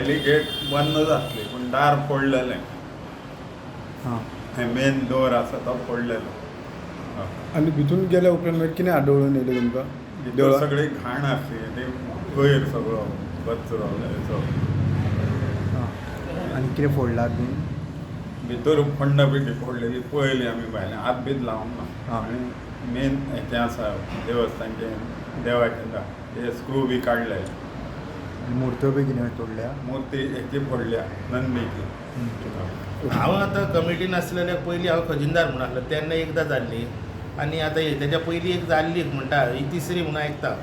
भायली गेट बंदच आसली, पूण दार फोडलेलें. हां. हें मेन डोर आसा तो फोडलेलो. हय. आनी भितून गेल्या उपरांत मागीर कितें आढळून येयलें तुमकां भितर देवळां? सगळी घाण आसली ती, कोयर सगळो, कचरो हेचो. हां, आनी कितें फोडलां बीन? भितर फंड बिटी फोडलेली पळयली आमी, भायल्यान हात बीत लावंक ना. आनी मेन हेचें आसा देवस्थानचें, देवाचें दार, ते स्क्रू बी काडले. आनी मुर्त्यो बी कितें तोडल्या? मुर्ती हेची फोडल्या, नंदीची. हांव आतां कमिटीन आसलेल्या पयलीं हांव खजिनदार म्हणून आसलो तेन्ना एकदां जाल्ली आनी आतां ही तेच्या पयलीं एक जाल्ली म्हणटा, ही तिसरी म्हणून आयकता.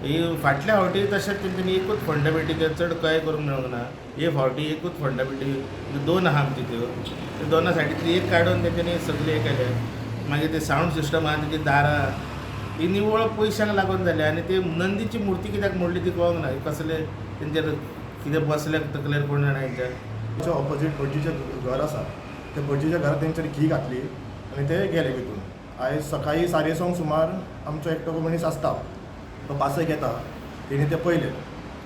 ही फाटल्या फावटी तशेंच तेंच्यांनी एकूच फंड पेटी चड कांय करूंक मेळूंक ना. हे फावटी एकूच फंड पेटी दोन आहा आमची, त्यो त्यो दोना सायडींतली एक काडून तेंच्यांनी सगळें हें केलें. मागीर ते सावंड सिस्टम आहा, तेजी दारां ही निवळ पयशांक लागून जाली. आनी ते नंदीची मुर्ती कित्याक मोडली ती कळोंक ना. कसले तेंचेर कितें बसले तकलेर कोण जाणा हेंच्या. तेच्या ऑपोजीट भटजीचें घर आसा. त्या भटजीच्या घरात तेंच्यांनी घी घातली आनी ते गेले भितून. आयज सकाळीं 6:30 सुमार आमचो एकटो मनीस आसता, तो पासय घेता, तेणी ते पळयले.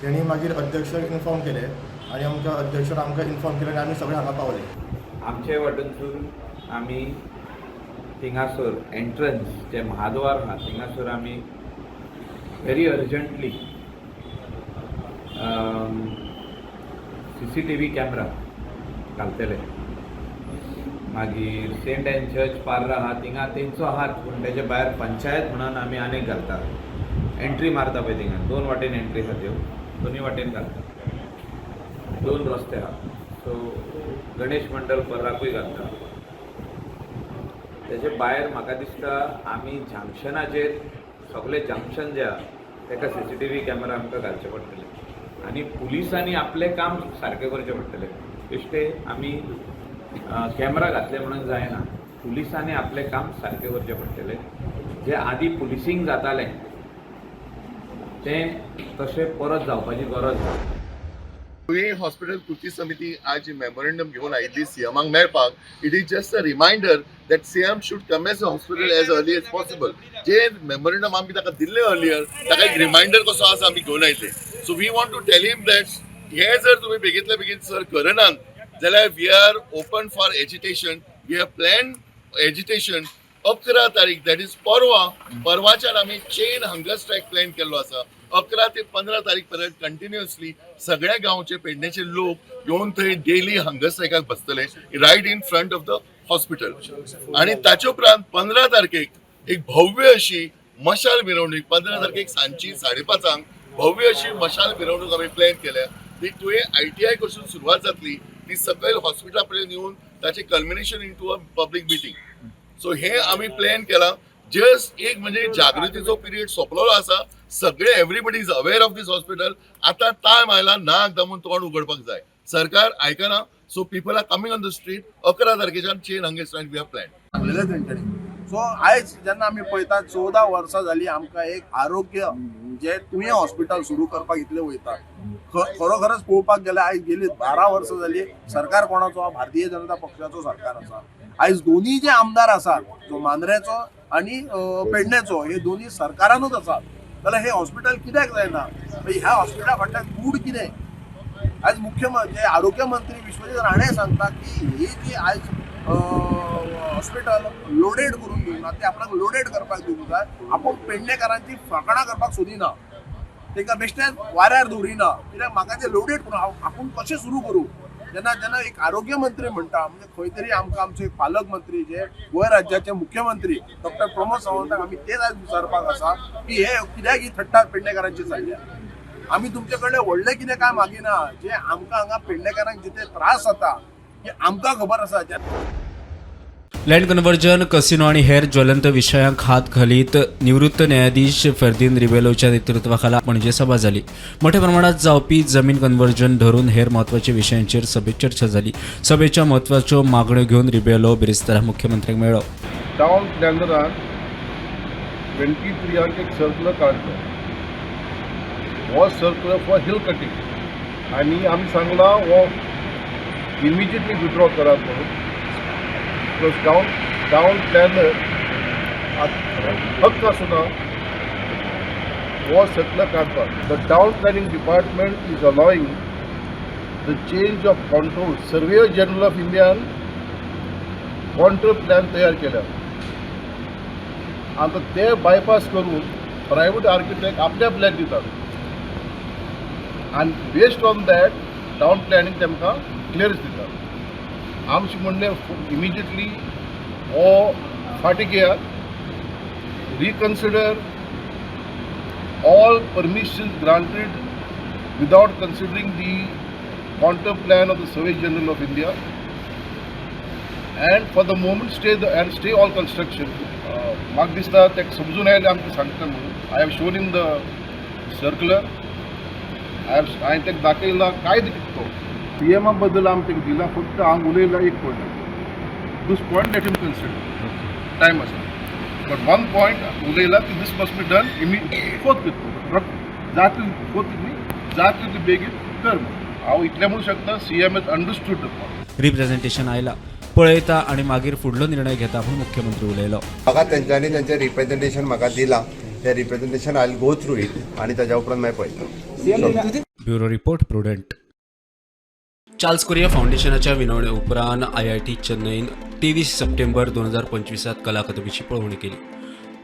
तेणी मागीर अध्यक्षाक इन्फॉर्म केलें आनी आमकां अध्यक्षान आमकां इन्फॉर्म केलें आनी आमी सगळे हांगा पावले. आमचे वाटेनसून आमी थिंगासर एंट्रन्स जे महाद्वार आहा थिंगासर आमी व्हेरी अर्जंटली CCTV camera घालतले. मागीर सेंट एन चर्च पार्रा आहा थिंगा तेंचो हात, पूण तेजे भायर पंचायत म्हणून आमी आनीक घालता. एंट्री मारता पळय थिंगा, दोन वाटेन एंट्री आहा, त्यो दोनूय वाटेन घालता. दोन रस्ते आहा. सो गणेश मंडळ पर्राकूय घालता. तेजे भायर म्हाका दिसता आमी जंक्शनाचेर, सगळे जंक्शन जे आहा तेका सीसीटीव्ही कॅमेरा आमकां घालचे पडटले आनी पुलिसांनी आपलें काम सारकें करचें पडटलें. बेश्टे आमी कॅमेरा घातले म्हणून जायना, पुलिसांनी आपलें काम सारकें करचें पडटलें. जे आदीं पुलिसींग जातालें तें तशें परत जावपाची गरज ना. तुयें हॉस्पिटल कृती समिती आज मेमोरेंडम घेवन आयिल्ली सीएमाक मेळपाक. It is just a reminder that CM should come as a hospital as early as possible. J memorandum आमी ताका दिल्लें अर्लियर, ताका एक रिमायंडर कसो आसा आमी घेवन आयिल्ले. So we want to tell him that हे जर तुमी बेगीतल्या बेगीन सर करनात जाल्यार we are open for agitation. We have plan agitation. 11 तारीख, that is परवा, परवाच्यान आमी चेन हंगर स्ट्रायक प्लॅन केल्लो आसा. 11 ते 15 तारीख पर्यंत कंटिन्युअसली सगळ्या गांवचे, पेडण्याचे लोक येवन थंय डेली हंगर स्ट्रायकाक बसतले right in front of the hospital. आणि ताचे उपरांत 15 तारखेक एक भव्य अशी मशाल मिरवणूक, 15 तारखेक सांजची 5:30 भव्य अशी मशाल मिरवणूक आमी प्लॅन केल्या. ती तुवें आयटीआय कडसून सुरवात जातली, ती सकयल हॉस्पिटला पर्यंत येवन ताचे culmination into a public meeting. So हे आमी प्लॅन केला. जस्ट एक म्हणजे जागृतीचो पिरियड सोंपलेलो आसा. सगळे, everybody is aware of this hospital. आता टायम आयला, नाक दामून तोंड उगडपाक जाय. सरकार आयकना, so people are coming on the street. 11 तारखेच्यान chain hunger strike we have plan. सांगलेलें तेंच्यांनी. सो आयज जेन्ना आमी पळयता, 14 वर्सां जाली आमकां एक आरोग्य जे तुयें हॉस्पिटल सुरू करपाक इतले वयता. खरोखरच पळोवपाक गेल्यार आयज गेली 12 वर्सां जाली, सरकार कोणाचो आहा? भारतीय जनता पक्षाचो सरकार आसा. आयज दोनी जे आमदार आसात, जो मांद्रेचो आनी पेडण्याचो, हे दोनी सरकारानूच आसात. जाल्यार हे हॉस्पिटल कित्याक जायना? ह्या हॉस्पिटला फाटल्यान गूढ कितें? आज मुख्यमंत्री, आरोग्य मंत्री विश्वजीत राणे सांगता की ही जी आयज हॉस्पिटल लोडेड करून दिवंक ना, ते आपणाक लोडेड करपाक दिवंक जाय. आपूण पेडणेकारांची फकाणां करपाक सोदिना, तांकां बेश्टेच वाऱ्यार दवरिना, कित्याक म्हाका ते लोडेड करून हांव आपूण कशें सुरू करूं? जेन्ना जेन्ना एक आरोग्य मंत्री म्हणटा, म्हणजे खंय तरी आमकां आमचे एक पालक मंत्री, जे गोंय राज्याचे मुख्यमंत्री डॉक्टर प्रमोद सावंताक आमी तेच आयज विचारपाक आसा की हे कित्याक ही थट्टा पेडणेकारांची चल्ल्या? आमी तुमचे कडले व्हडलें कितें काय मागिना. जे आमकां हांगा पेडणेकारांक जितले त्रास जाता की आमकां खबर आसा. लँड कन्व्हर्जन, कसिनो आणि हेर ज्वलंत विशयांक हात घालीत निवृत्त न्यायाधीश फेर्दीन रिबेलोच्या नेतृत्वाखाला पणजे सभा जाली. मोठ्या प्रमाणात जावपी जमीन कन्व्हर्जन धरून हेर म्हत्वाच्या विशयांचेर सभेत चर्चा जाली. सभेच्या म्हत्वाच्यो मागण्यो घेवन रिबेलो बिरेस्तारा मुख्यमंत्र्यांक मेळ्ळो. टावन प्लॅनरान 23आक एक सर्कुलर काडलो. हो सर्कुलर फॉर हिल कटिंग आनी आमी सांगला हो इमिजिएटली विड्रॉ करात म्हणून, because town planner हक्क आसना हो सर्कुलर काडपाक. The town planning department is allowing the change of control. Surveyor General of Indian contour plan तयार केल्या. आतां ते बायपास करून प्रायवेट आर्किटेक्ट आपल्या प्लॅन दितात आनी based on that town planning तेमकां क्लियरन्स दितात. आमचें म्हणणें, इमिजिएटली हो फाटीं घेयात, reconsider all permissions granted without considering the contour plan of the Survey General of India and for the moment stay the and stay all construction. म्हाका दिसता ताका समजून आयलें आमकां सांगता म्हणून. I have shown him the circular. I have हांवें ताका दाखयला काय कितें तो सी एमा बद्दल आमी ताका दिला. फक्त हांव उलयला एक point, this point let him consider, time आसा. बट वन पॉयंट उलयला की this must be done fourth जातली, फोर्थ न्ही, जातली ती बेगीन कर म्हणून. हांव इतलें म्हणूं शकता, CM is understood the point. Representation आयला, पळयता आनी मागीर फुडलो निर्णय घेता म्हूण मुख्यमंत्री उलयलो. म्हाका तेंच्यांनी तेंचें रिप्रेझेंटेशन म्हाका दिलां. तें representation I go through it आनी ताज्या उपरांत मागीर पळयता. Bureau report, prudent. Charles Korea फावंडेशनाच्या विनवणे उपरांत आयआयटी चेन्नईन 23 सप्टेंबर 2025 कला अकादमीची पळोवणी केली.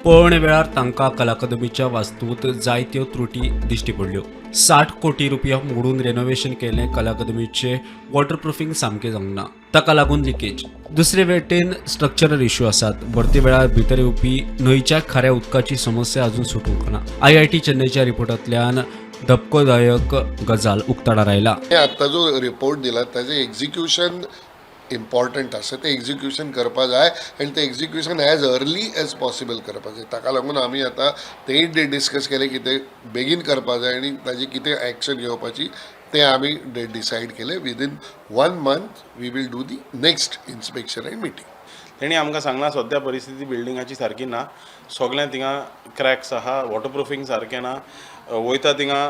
पळोवणे वेळार तांकां कला अकादमीच्या वास्तूत जायत्यो त्रुटी दिश्टी पडल्यो. 60 कोटी रुपया मोडून रेनोव्हेशन केल्लें कला अकादमीचें वॉटरप्रुफींग सामकें जावंक ना. ताका लागून लिकेज. दुसरे वटेन स्ट्रक्चरल इश्यू आसात. भरती वेळार भितर येवपी न्हंयच्या खाऱ्या उदकाची समस्या अजून सुटूंक ना. आयआयटी चेन्नईच्या रिपोर्टांतल्यान धपकोदायक गजाल उक्ताडार आयला. आत्ता जो रिपोर्ट दिला ताजें एक्झिक्युशन इम्पॉर्टंट आसा. तें एक्झिक्युशन करपा जाय आनी तें execution as early as possible करपा जाय. ताका लागून आमी आतां तेय डिस्कस केलें की तें बेगीन करपा जाय आनी ताजी कितें एक्शन घेवपाची तें आमी डिसायड केलें. Within one month we will do the next inspection and meeting. तेणी आमकां सांगलां, सद्या परिस्थिती बिल्डिंगाची सारकी ना, सगळें थिंगा क्रॅक्स आहा, वॉटरप्रुफींग सारकें ना, वयता थिंगा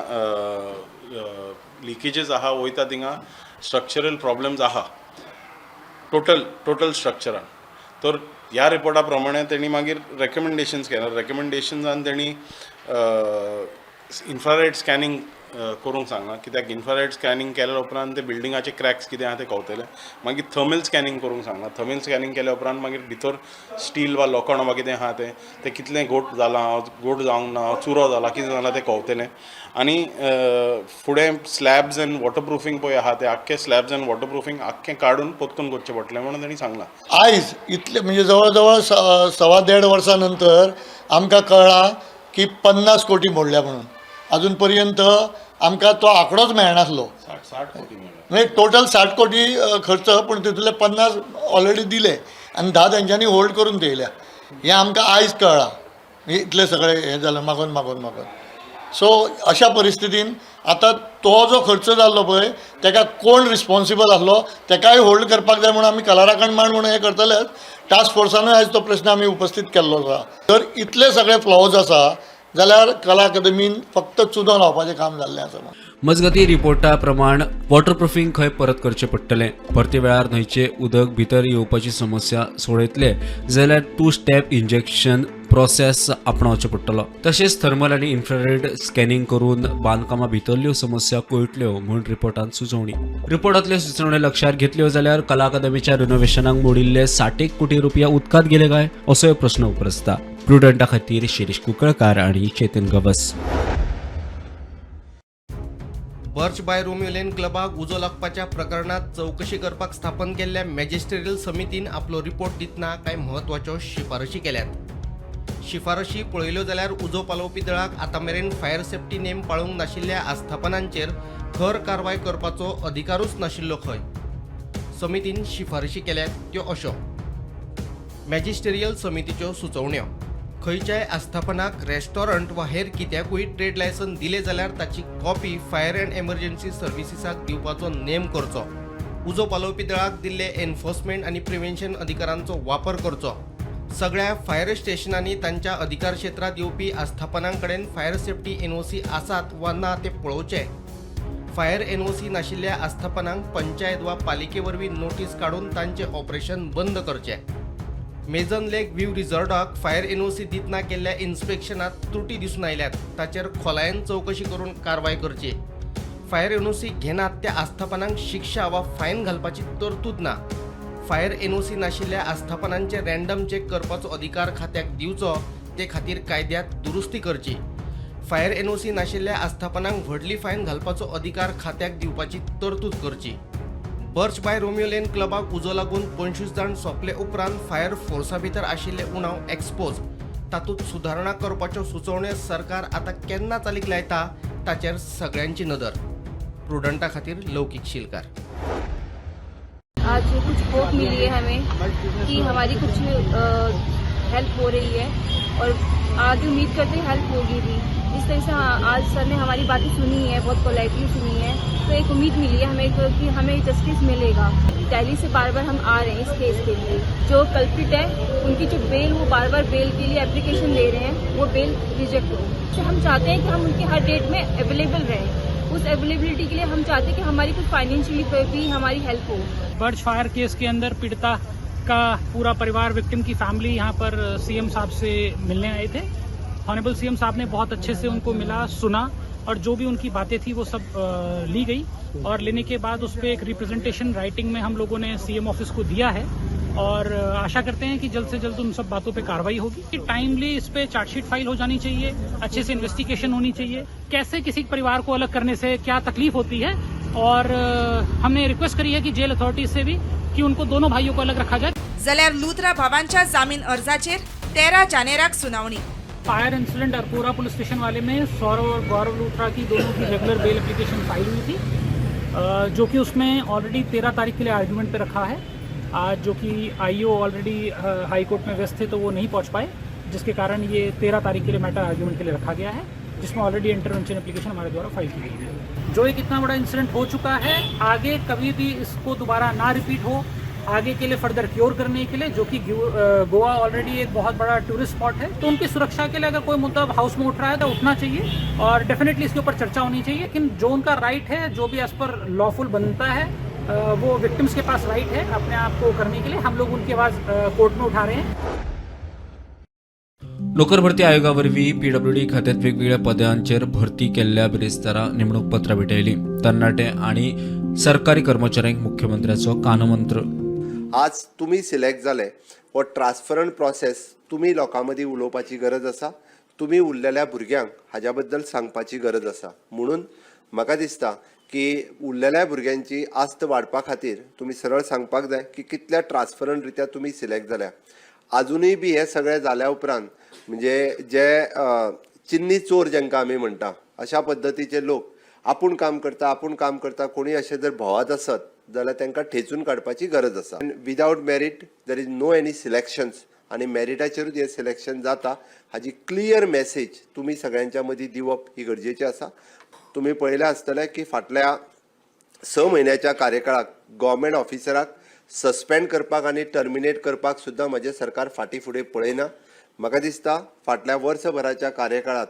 लिकेजीस आहा, वयता थिंगा स्ट्रक्चरल प्रॉब्लम्स आहा टोटल स्ट्रक्चरान. तर ह्या रिपोर्टा प्रमाणे तेणी मागीर रेकमेंडेशन्स केला. रेकमेंडेशन्सान तेणी इन्फ्रारेड स्कॅनिंग करूंक सांगलां, कित्याक इन्फ्रारेड स्कॅनिंग केल्या उपरांत ते बिल्डिंगाचे क्रॅक्स कितें आहा ते कळतले. मागीर थर्मल स्कॅनिंग करूंक सांगलां. थर्मल स्कॅनिंग केल्या उपरांत मागीर भितर स्टील वा लोखण वा कितें आहा तें तें कितलें घोट जालां, घोट जावंक ना, चुरो जाला, कितें जालां तें कळतलें. आनी फुडें स्लॅब्स एंड वॉटरप्रुफींग पळय आहा तें आख्खें स्लॅब्स एंड वॉटरप्रुफींग आख्खें काडून परतून करचें पडटलें म्हणून तेणी सांगलां. आयज इतले म्हणजे जवळ जवळ 1.25 वर्सां नंतर आमकां कळ्ळां की 50 कोटी मोडल्या म्हणून. अजून पर्यंत आमकां तो आंकडोच मेळनासलो. 60 कोटी मेळ्ळें. म्हणजे टोटल 60 कोटी खर्च, पूण तितूंतले 50 ऑलरेडी दिले आनी 10 तेंच्यांनी होल्ड करून दवरल्या. हें आमकां आयज कळ्ळां. म्हणजे इतलें सगळें हें जालें मागोन मागोन मागोन. सो अशा परिस्थितीन आतां तो जो खर्च जाल्लो पळय, तेका कोण रिस्पॉन्सिबल आसलो तेकाय होल्ड करपाक जाय म्हणून आमी कलाराखण मांड म्हणून हें करतलेच. टास्क फोर्सानूय आयज तो प्रस्न आमी उपस्थीत केल्लो आसा. तर इतले सगळे फ्लॉज आसा जाल्यार कला अकादमीन फक्त चुनो लावपाचें काम जाल्लें आसा. मजगती, रिपोर्टा प्रमाण वॉटरप्रुफींग खंय परत करचें पडटलें. भरती वेळार न्हंयचें उदक भितर येवपाची समस्या सोडयतले जाल्यार टू स्टेप इंजेक्शन प्रोसेस आपणावचो पडटलो. तशेंच थर्मल आनी इन्फ्रारेड स्कॅनिंग करून बांदकामां भितरल्यो समस्या कळटल्यो म्हूण रिपोर्टांत सुचोवणी. रिपोर्टांतल्यो सुचोवण्यो लक्षात घेतल्यो जाल्यार कला अकादमीच्या रिनोव्हेशनाक मोडिल्ले 60 एक कोटी रुपया उदकांत गेले काय, असोय प्रस्न उप्रासता. प्रुडंटा खातीर शिरीष कुंकळकार आनी Chetan Gawas. Birch by Romeo Lane क्लबाक उजो लागपाच्या प्रकरणात चवकशी करपाक स्थापन केल्ल्या मॅजिस्ट्रियल समितीन आपलो रिपोर्ट दितना कांय म्हत्वाच्यो शिफारशी केल्यात. शिफारशी पळयल्यो जाल्यार उजो पालोवपी दळाक आतां मेरेन फायर सेफ्टी नेम पाळूंक नाशिल्ल्या आस्थापनांचेर खर कारवाय करपाचो अधिकारूच नाशिल्लो खंय. समितीन शिफारशी केल्यात त्यो अशो. मॅजिस्टेरियल समितीच्यो सुचोवण्यो: खंयच्याय आस्थापनाक रेस्टॉरंट वा हेर कित्याकूय ट्रेड लायसन दिलें जाल्यार ताची कॉपी फायर अँड एमर्जन्सी सर्विसीसाक दिवपाचो नेम करचो. उजो पालोवपी दळाक दिल्ले एन्फोर्समेंट आनी प्रिव्हेन्शन अधिकारांचो वापर करचो. सगळ्या फायर स्टेशनांनी तांच्या अधिकार क्षेत्रांत येवपी आस्थापनां कडेन फायर सेफ्टी एनओसी आसात वा ना तें पळोवचें. फायर एनओसी नाशिल्ल्या आस्थापनांक पंचायत वा पालिके वरवीं नोटीस काडून तांचें ऑपरेशन बंद करचें. मेजन लेक व्ह्यू रिसॉर्टाक फायर एनओसी दितना केल्ल्या इन्स्पेक्शनात त्रुटी दिसून आयल्यात, ताचेर खोलायेन चवकशी करून कारवाय करची. फायर एनओसी घेनात त्या आस्थापनांक शिक्षा वा फायन घालपाची तरतूद ना. फायर एनओसी नाशिल्ल्या आस्थापनांचे रँडम चेक करपाचो अधिकार खात्याक दिवचो, ते खातीर कायद्यांत दुरुस्ती करची. फायर एनओसी नाशिल्ल्या आस्थापनांक व्हडली फायन घालपाचो अधिकार खात्याक दिवपाची तरतूद करची. बर्च बाय रोमियो लेन क्लबाक उजो लागून 25 जाण सोंपले उपरांत फायर फोर्सा भितर आशिल्ले उणाव एक्सपोज, तातूंत सुदारणा करपाच्यो सुचोवण्यो सरकार आतां केन्ना चालीक लायता ताचेर सगळ्यांची नदर. प्रुडंटा खातीर लौकीक शिलकार. आज कुछ होप मिली है हमें कि हमारी कुछ हेल्प हो रही है और आगे उम्मीद करते हैं हेल्प होगी भी. जिस तरह से, हाँ, आज सर ने हमारी बातें सुनी है, बहुत पोलाइटली सुनी है, तो एक उम्मीद मिली है हमें कि हमें जस्टिस मिलेगा. दिल्ली से बार बार हम आ रहे हैं इस केस के लिए. जो कल्प्रिट है, उनकी जो बेल, वो बार बार बेल के लिए एप्लीकेशन दे रहे हैं, वो बेल रिजेक्ट हो. तो हम चाहते हैं कि हम उनके हर डेट में अवेलेबल रहें. उस अवेलेबिलिटी के लिए हम चाहते हैं कि हमारी कुछ फाइनेंशियली भी हमारी हेल्प हो. बर्च फायर केस के अंदर पीड़िता का पूरा परिवार, विक्टिम की फैमिली यहाँ पर सीएम साहब से मिलने आए थे. ऑनरेबल सीएम साहब ने बहुत अच्छे से उनको मिला, सुना और जो भी उनकी बातें थी वो सब ली गई और लेने के बाद उस पर एक रिप्रेजेंटेशन राइटिंग में हम लोगों ने सीएम ऑफिस को दिया है और आशा करते हैं कि जल्द से जल्द उन सब बातों पे कार्रवाई होगी. टाइमली इस पे चार्जशीट फाइल हो जानी चाहिए, अच्छे से इन्वेस्टिगेशन होनी चाहिए, कैसे किसी परिवार को अलग करने से क्या तकलीफ होती है और हमने रिक्वेस्ट करी है कि जेल अथॉरिटी से भी कि उनको दोनों भाइयों को अलग रखा जाए. जाल्यार लुथरा भावांच्या जामीन अर्जाचेर 13 जानेराक सुनावणी. Fire incident Arpora police station वाले में सौरव और गौरव लूथरा की दोनों की रेगुलर बेल एप्लीकेशन फाइल हुई थी, जो कि उसमें ऑलरेडी 13 तारीख के लिए आर्ग्यूमेंट पे रखा है. आज जो कि आईओ ऑलरेडी हाई कोर्ट में व्यस्त थे, तो वो नहीं पहुंच पाए, जिसके कारण ये 13 तारीख के लिए मैटर आर्ग्यूमेंट के लिए रखा गया है, जिसमें ऑलरेडी इंटरवेंशन एप्लीकेशन हमारे द्वारा फाइल की गई है. जो एक इतना बड़ा इंसिडेंट हो चुका है, आगे कभी भी इसको दोबारा ना रिपीट हो, आगे के लिए फर्दर क्योर करने के लिए, जो कि गोवा ऑलरेडी एक बहुत बड़ा टूरिस्ट स्पॉट है, तो उनकी सुरक्षा के लिए अगर कोई मुद्दा हाउस में उठ रहा है तो उठना चाहिए और डेफिनेटली इसके ऊपर चर्चा होनी चाहिए. लेकिन जो उनका राइट है, जो भी एज पर लॉफुल बनता है, वो विक्टिम्स के पास राइट है अपने आप को करने के लिए. हम लोग उनकी आवाज़ कोर्ट में उठा रहे हैं. नोकर भरती आयोगा वरवीं पीडब्ल्यूडी खात्यात वेगवेगळ्या पदांचेर भरती केल्ल्या बिरेस्तारा नेमणूक पत्रां भेटयलीं. तरणाटे आनी सरकारी कर्मचाऱ्यांक मुख्यमंत्र्याचो कानमंत्र. आज तुमी सिलेक्ट जाले, हो ट्रान्सफरंट प्रोसेस तुमी लोकां मदीं उलोवपाची गरज आसा. तुमी उरलेल्या भुरग्यांक हाज्या बद्दल सांगपाची गरज आसा. म्हणून म्हाका दिसता की उरलेल्या भुरग्यांची आस्त वाडपा खातीर तुमी सरळ सांगपाक जाय की कितल्या ट्रान्सफरंट रित्या तुमी सिलेक्ट जाल्या. आजुनूय बी हे सगळें जाल्या उपरांत म्हणजे जे चिन्नी चोर जांकां आमी म्हणटा, अशा पद्दतीचे लोक आपूण काम करता, आपूण काम करता, कोणी अशें जर भोंवत आसत जाल्यार तांकां ठेचून काडपाची गरज आसा. Without merit there is no any selections आनी मॅरिटाचेरूच हें सिलेक्शन जाता, हाजी क्लियर मॅसेज तुमी सगळ्यांच्या मदीं दिवप ही गरजेची आसा. तुमी पळयलें आसतलें की फाटल्या 6 म्हयन्याच्या कार्यकाळाक गव्हर्मेंट ऑफिसराक सस्पेंड करपाक आनी टर्मिनेट करपाक सुद्दां म्हजें सरकार फाटीं फुडें पळयना. म्हाका दिसता फाटल्या वर्सभराच्या कार्यकाळात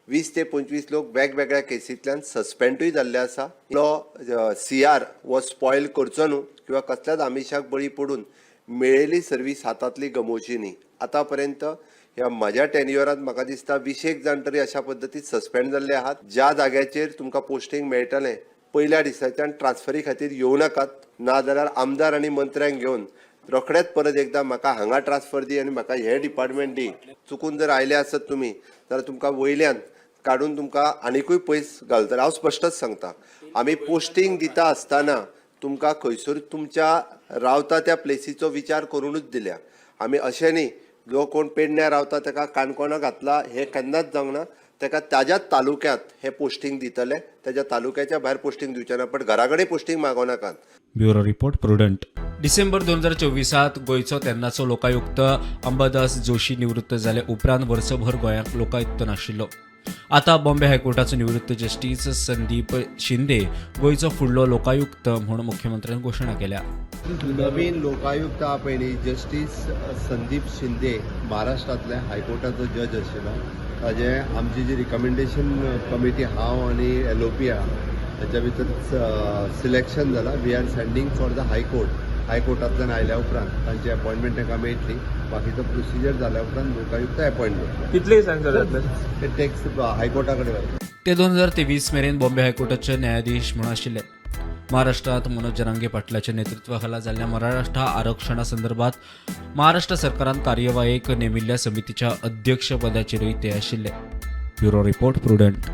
20 ते 25 लोक वेगवेगळ्या केसींतल्यान सस्पेंडूय जाल्ले आसा. तो सीआर हो स्पॉयल करचो न्हू किंवा कसल्याच आमिशाक बळी पडून मेळिल्ली सर्वीस हातांतली गमोवची न्ही. आतां पर्यंत ह्या म्हज्या टेन्युअरांत म्हाका दिसता 20एक जाण तरी अशा पद्दतीन सस्पेंड जाल्ले आहात. ज्या जाग्याचेर तुमकां पोस्टींग मेळटलें, पयल्या दिसाच्यान ट्रान्सफरी खातीर येवं नाकात. ना जाल्यार आमदार आनी मंत्र्यांक घेवन रोखडेच परत एकदां म्हाका हांगा ट्रान्सफर दी आनी म्हाका हें डिपार्टमेंट दी, चुकून जर आयले आसत तुमी जाल्यार तुमकां वयल्यान काडून तुमकां आनिकूय पयस घालतले. हांव स्पश्टच सांगता, आमी पोस्टींग दिता आसतना तुमकां खंयसर तुमच्या रावता त्या प्लेसीचो विचार करुनूच दिल्या आमी. अशें न्ही जो कोण पेडण्या रावता ताका काणकोणा घातला, हें केन्नाच जावंक ना. ताका ताज्याच तालुक्यांत हें पोस्टींग दितले, ताज्या तालुक्याच्या भायर पोस्टींग दिवचे ना, पण घरा कडेन पोस्टींग मागोवं नाकात. Bureau report, prudent. December 2024त गोंयचो तेन्नाचो लोकायुक्त अंबादास जोशी निवृत्त जाले उपरांत वर्सभर गोंयांत लोकायुक्त नाशिल्लो. आतां बॉम्बे हायकोर्टाचो निवृत्त जस्टीस संदीप शिंदे गोंयचो फुडलो लोकायुक्त म्हूण मुख्यमंत्र्यान घोशणा केल्या. नवीन लोकायुक्त हा पयलीं जस्टीस संदीप शिंदे, महाराष्ट्रांतल्या हायकोर्टाचो जज आशिल्लो. ताजें आमची जी रिकमेंडेशन कमिटी, हांव आनी एलओपी आहा, ताच्या भितर सिलेक्शन जाला. We are sending for the High Court. हायकोर्टांतल्यान आयल्या उपरांत तांची अपॉयंटमेंट तांकां मेळटली. बाकीचो प्रोसिजर जाल्या उपरांत लोकायुक्त अपॉयंट जातलो. कितले दिसांनी जातले? ते टॅक्स हायकोर्टा कडेन वतले. ते 2023 मेरेन बॉम्बे हायकोर्टाचे न्यायाधीश म्हणून आशिल्ले. महाराष्ट्रात मनोज जरांगे पाटलाच्या नेतृत्वाखाला जाल्ल्या मराठा आरक्षणा संदर्भात महाराष्ट्र सरकारान कार्यवाहीक नेमिल्ल्या समितीच्या अध्यक्षपदाचेरूय ते आशिल्ले. Bureau report, Prudent.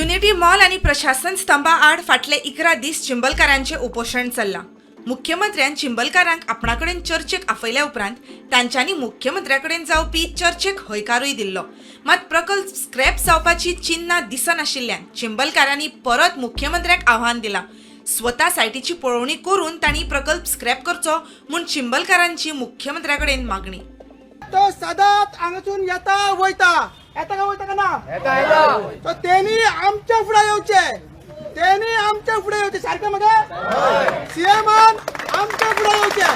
Unity Mall आनी प्रशासन स्तंभा आड फाटले 11 दीस चिंबलकारांचें उपोशण चल्लां. मुख्यमंत्र्यान चिंबलकारांक आपणा कडेन चर्चेक आपयल्या उपरांत तांच्यांनी मुख्यमंत्र्या कडेन जावपी चर्चेक हयकारूय दिल्लो. मात प्रकल्प स्क्रॅप जावपाची चिन्नां दिसनाशिल्ल्यान चिंबलकारांनी परत मुख्यमंत्र्याक आव्हान दिलां. स्वता सायटीची पळोवणी करून तांणी प्रकल्प स्क्रॅप करचो म्हूण चिंबलकारांची मुख्यमंत्र्या कडेन मागणी. तो सदांच हांगासून येता वयता, येता काय वयता काय ना, सो तेणी आमच्या फुडें येवचे, तेणी आमच्या फुडें येवचे, सारकें मगे सीएमान आमच्या फुडें येवचे.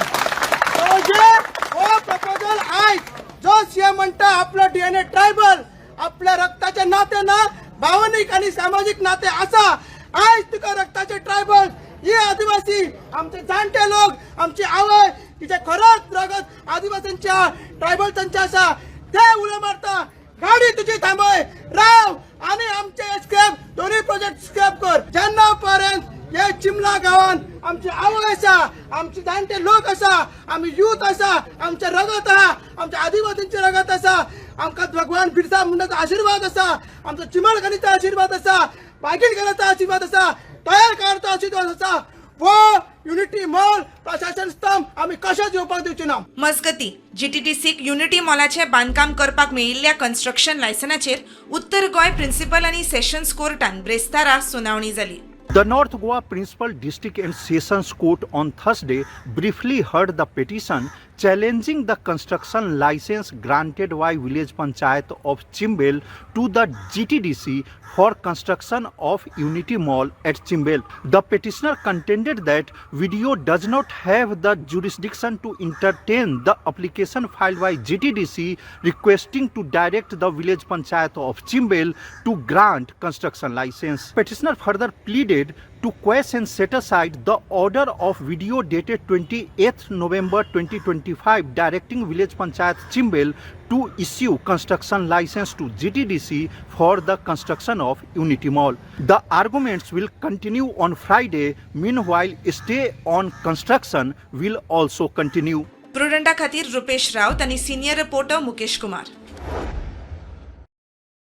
तो जे हो प्रपोजल आयज जो सीएम म्हणटा आपलो डीएनए ट्रायबल, आपल्या रक्ताचे नाते ना, भावनीक आनी सामाजीक नाते आसा. आयज तुका रक्ताचे ट्रायबल ही आदिवासी, आमचे जाणटे लोक, आमची आवय तिचे खरंच रगत आदिवासींच्या ट्रायबल्सांचे आसा, ते उलो मारता गाडी तुजी थांबय राव आनी आमचे स्क्रॅप दोन्ही प्रोजेक्ट स्क्रॅप कर. जेन्ना पर्यंत हे चिमला गांवान आमची आवय आसा, आमचे जाणटे लोक आसा, आमी यूथ आसा, आमचे रगत आहा, आमच्या आदिवासींचे रगत आसा, आमकां भगवान बिरसा मुंडाचो आशिर्वाद आसा, आमचो चिमलकरीचो आशिर्वाद आसा, बागीलकराचो आशिर्वाद आसा, तयारकाराचो आशिर्वाद आसा, वो युनिटी मॉल प्रशासन स्तंभ आमी कशेंच येवपाक दिवचे ना. मजगती जीटीडीसीक युनिटी मॉलाचें बांदकाम करपाक मेळिल्ल्या कन्स्ट्रक्शन लायसनाचेर उत्तर गोंय प्रिन्सिपल आनी सेशन्स कोर्टान ब्रेस्तारा सुनावणी जाली. The North Goa Principal District and Sessions Court on Thursday briefly heard the petition challenging the construction license granted by Village Panchayat of Chimbel to the GTDC for construction of Unity Mall at Chimbel. The petitioner contended that VDO does not have the jurisdiction to entertain the application filed by GTDC requesting to direct the Village Panchayat of Chimbel to grant construction license. Petitioner further pleaded to quash and set aside the order of VDO dated 28th November 2025 directing Village Panchayat Chimbel to issue construction license to GTDC for the construction of Unity Mall. The arguments will continue on Friday. Meanwhile, stay on construction will also continue. प्रुडंटा खातीर रुपेश राऊत आनी senior reporter Mukesh Kumar.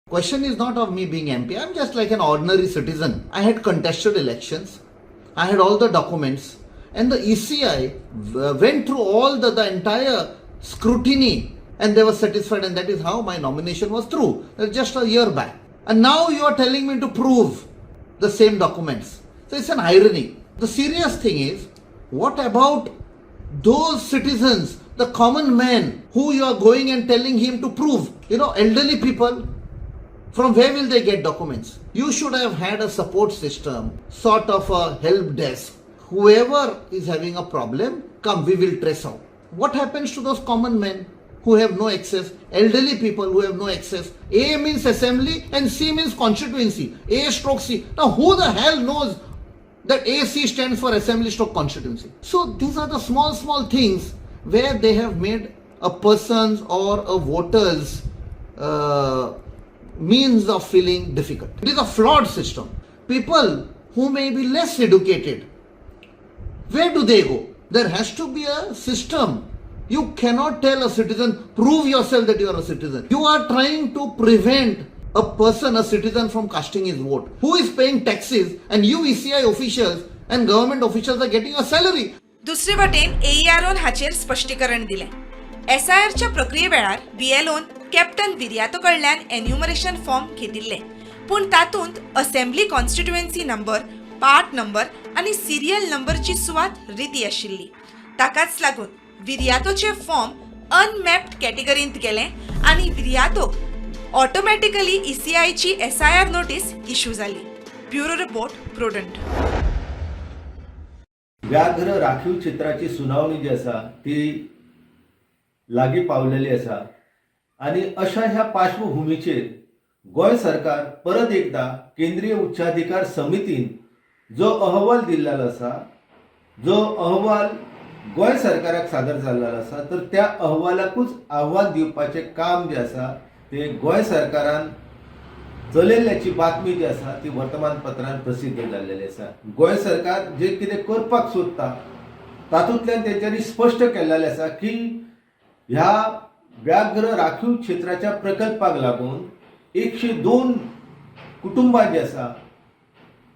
Question is not of me being MP. I'm just like an ordinary citizen. I had contested elections. I had all the documents. And the ECI went through all the entire scrutiny and they were satisfied, and that is how my nomination was through. That's just a year back. And now you are telling me to prove the same documents. So it's an irony. The serious thing is, what about those citizens, the common man who you are going and telling him to prove? You know, elderly people, from where will they get documents? You should have had a support system, sort of a help desk. Whoever is having a problem, come, we will trace out. What happens to those common men who have no access, elderly people who have no access? A means assembly and C means constituency. A stroke C. Now who the hell knows that AC stands for assembly stroke constituency? So these are the small, small things where they have made a person's or a voter's means of feeling difficult. It is a flawed system. People who may be less educated, where do they go? There has to be a system. You cannot tell a citizen, prove yourself that you are a citizen. You are trying to prevent a person, a citizen, from casting his vote. Who is paying taxes, and you ECI officials and government officials are getting a salary. दुसरे वटेन एईआरओन हाचेर स्पश्टीकरण दिलें. एसआयआरच्या प्रक्रिये वेळार बीएलओन captain Viriato कडल्यान enumeration form घेतिल्ले, पूण तातूंत assembly constituency number, part number आनी सिरियल नंबरची सुवात रिती आशिल्ली. ताकाच लागून विरियातोचे फॉर्म अनमॅप्ड कॅटेगरींत गेले आनी विरियातोक ऑटोमॅटिकली ईसीआयची एसआयआर नोटीस इश्यू जाली. Bureau report, Prudent. व्याघ्र राखीव क्षेत्राची सुनावणी जी आसा ती लागीं पावलेली आसा आनी अशा ह्या पार्श्वभुमीचेर गोंय सरकार परत एकदा केंद्रीय उच्चाधिकार समितीन जो अहवाल दिल्लो आसा, जो अहवाल गोंय सरकाराक सादर जाल्लो आसा, तर त्या अहवालाकूच आव्हान दिवपाचें काम जें आसा तें गोंय सरकारान चलयल्ल्याची बातमी जी आसा ती वर्तमानपत्रान प्रसिद्ध जाल्लेली आसा. गोंय सरकार जे कितें करपाक सोदता तातूंतल्यान तेंच्यांनी स्पश्ट केल्लेलें आसा की ह्या व्याघ्र राखीव क्षेत्राच्या प्रकल्पाक लागून 102 कुटुंबां जी आसा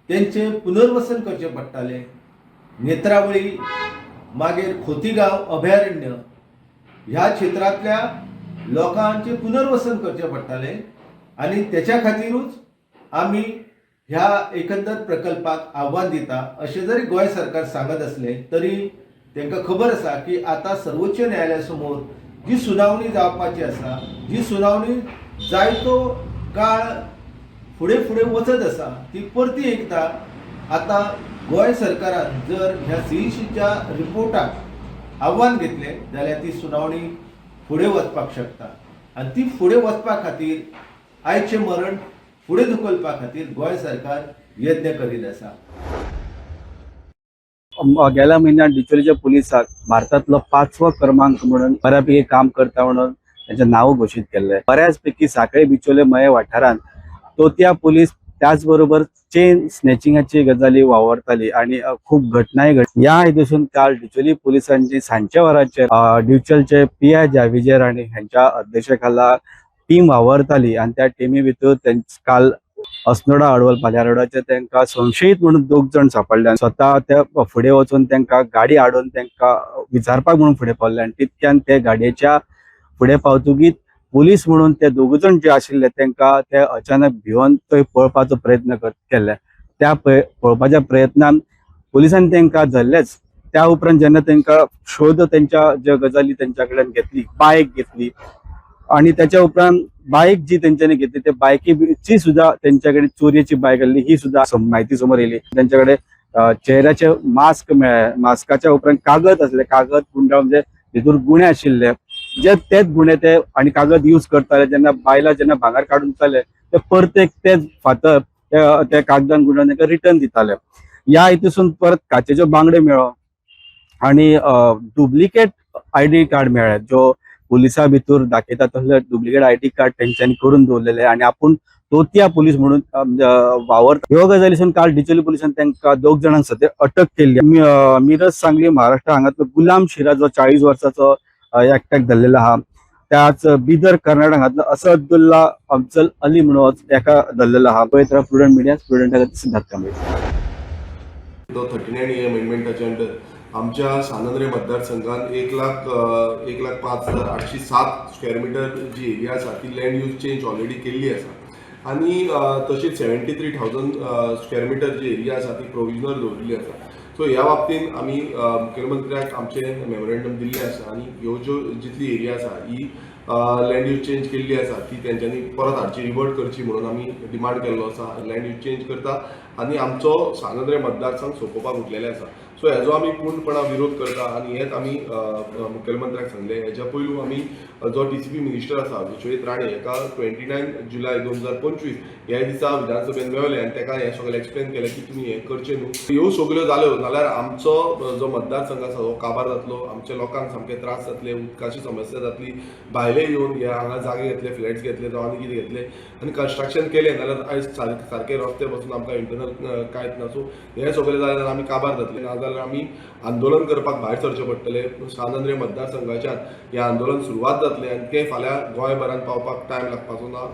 तेंचें पुनर्वसन करचें पडटालें. नेत्रावळी, मागीर खोतीगांव अभयारण्य ह्या क्षेत्रांतल्या लोकांचें पुनर्वसन करचें पडटालें आनी तेच्या खातीरूच आमी ह्या एकंदर प्रकल्पाक आव्हान दिता अशें जरी गोंय सरकार सांगत आसलें तरी तांकां खबर आसा की आतां सर्वोच्च न्यायालया समोर जी सुनावणी जावपाची आसा, जी सुनावणी जायतो काळ फुडें फुडें वचत आसा ती परती एकदां आतां गोंय सरकारान जर ह्या सीईसीच्या रिपोर्टाक आव्हान घेतलें जाल्यार ती सुनावणी फुडें वचपाक शकता आनी ती फुडें वचपा खातीर आयचें मरण फुडें धुकलपा खातीर गोंय सरकार यत्न करीत आसा. गेल्या म्हयन्यात डिचोलीच्या पुलिसाक भारतांतलो 5वो क्रमांक म्हणून बऱ्यापैकी काम करता म्हणून तांचें नांव घोशीत केल्लें. बऱ्याच पैकी साखळे बिचोले मये वाठारांत तोतया पुलीस त्याचबरोबर चेन स्नॅचिंगाची गजाली वावरताली आणि खूप घटनाय घड. ह्या हेतूसून काल डिचोली पुलिसांची सांजच्या वरांचेर डिचोलचे पी.आय. विजय राणे हांच्या अध्यक्षतेखाला टीम वावरताली आणि त्या टिमी भितर काल अस्नोडा अडवल पाल्या रोडाचेर तांकां संशयीत म्हणून 2 जाण सापडले. स्वता ते फुडें वचून तांकां गाडी हाडून तांकां विचारपाक म्हणून फुडें पावले आनी तितक्यान ते गाडयेच्या फुडें पावतकीत पुलीस म्हणून ते 2 जाण जे आशिल्ले तांकां ते अचानक भिवन थंय पळपाचो प्रयत्न केल्ले. त्या पळपाच्या प्रयत्नान पुलिसांनी तांकां धरलेच. त्या उपरांत जेन्ना तांकां शोध तेंच्या ज्यो गजाली तेंच्या कडल्यान घेतली, बायक घेतली आणि त्याच्या उपरांत बाईक जी तेंच्यांनी घेतली त्या बायकीची सुद्धा तेंच्याकडे चोरयेची बायक आसली ही सुद्धा म्हायती समोर येयली. तेंच्याकडे चेहऱ्याचे मास्क मेळ्ळे, मास्काच्या उपरांत कागद आसले, कागद गुंडाळून म्हणजे भितूर गुणे आशिल्ले जे तेच गुणे ते आणि कागद यूज करताले. जेन्ना बायलां जेन्ना भांगर काडून दिताले ते परतेक तेच फातर त्या कागदान गुंडाळून तांकां रिटर्न दिताले. ह्या हितूसून परत काचेच्यो बांगडे मेळ्ळो आणि डुप्लिकेट आयडी कार्ड मेळ्ळे जो पुलिसा भितर दाखयता तसले डुप्लिकेट आयडी कार्ड तेंच्यांनी करून दवरलेले आणि आपूण तोतया पुलीस म्हणून वावर. ह्यो गजालीसून काल डिचोली पुलिसान तांकां 2 जाणांक सद्या अटक केल्ली. मिरज सांगली महाराष्ट्र हांगातलो गुलाम शिराज जो 40 वर्साचो एकट्याक धरलेलो आहा, त्याच बिदर कर्नाटक हांगातलो असदुल्ला अफजल अली म्हणून एका धरलेलो आहा. पळयत राव प्रुडंट मिडिया, प्रुडंटा खातीर सिद्धार्थ कांबळे. तो 39A अमेंडमेंटाच्या अंडर आमच्या सानंद्रे मतदारसंघात 1,05,807 स्क्वेअर मिटर जी एरिया आसा ती लँड यूज चेंज ऑलरेडी केल्ली आसा आनी तशीच 73,000 स्क्वेअर मिटर जी एरिया आसा ती प्रोविजनल दवरिल्ली आसा. सो ह्या बाबतीन आमी मुखेलमंत्र्याक आमचें मेमोरेंडम दिल्लें आसा आनी ह्यो ज्यो जितली एरिया आसा ही लँड यूज चेंज केल्ली आसा ती तेंच्यांनी परत हाडची, रिवर्ट करची म्हणून आमी डिमांड केल्लो आसा. लँड यूज चेंज करता आनी आमचो सानंद्रे मतदारसंघ सोंपोवपाक उठलेले आसा. सो हेजो आमी पूर्णपणा विरोध करता आनी हेच आमी मुखेलमंत्र्याक सांगलें. हेज्या पयलू आमी जो TCP minister आसा विश्वजीत राणे हेका 29 जुलय 2025 ह्या दिसा विधानसभेन मेळ्ळे आनी तेका हें सगळें एक्सप्लेन केलें की तुमी हें करचें न्हू. ह्यो सगल्यो जाल्यो नाल्यार आमचो जो मतदारसंघ आसा हो काबार जातलो, आमच्या लोकांक सामके त्रास जातले, उदकाची समस्या जातली, भायले येवन हे हांगा जागे घेतले, फ्लॅट्स घेतले जावं आनी कितें घेतले आनी कन्स्ट्रक्शन केलें नाल्यार आयज सारके रस्ते बसून आमकां इंटरनल कांयच ना. सो हें सगळें जालें जाल्यार आमी काबार जातले, नाजाल्यार आमी आंदोलन करपाक भायर सरचें पडटलें. सानंद्रे मतदारसंघाच्यान हें आंदोलन सुरवात जातलें आनी तें फाल्यां गोंयभरान पावपाक टायम लागपाचो ना.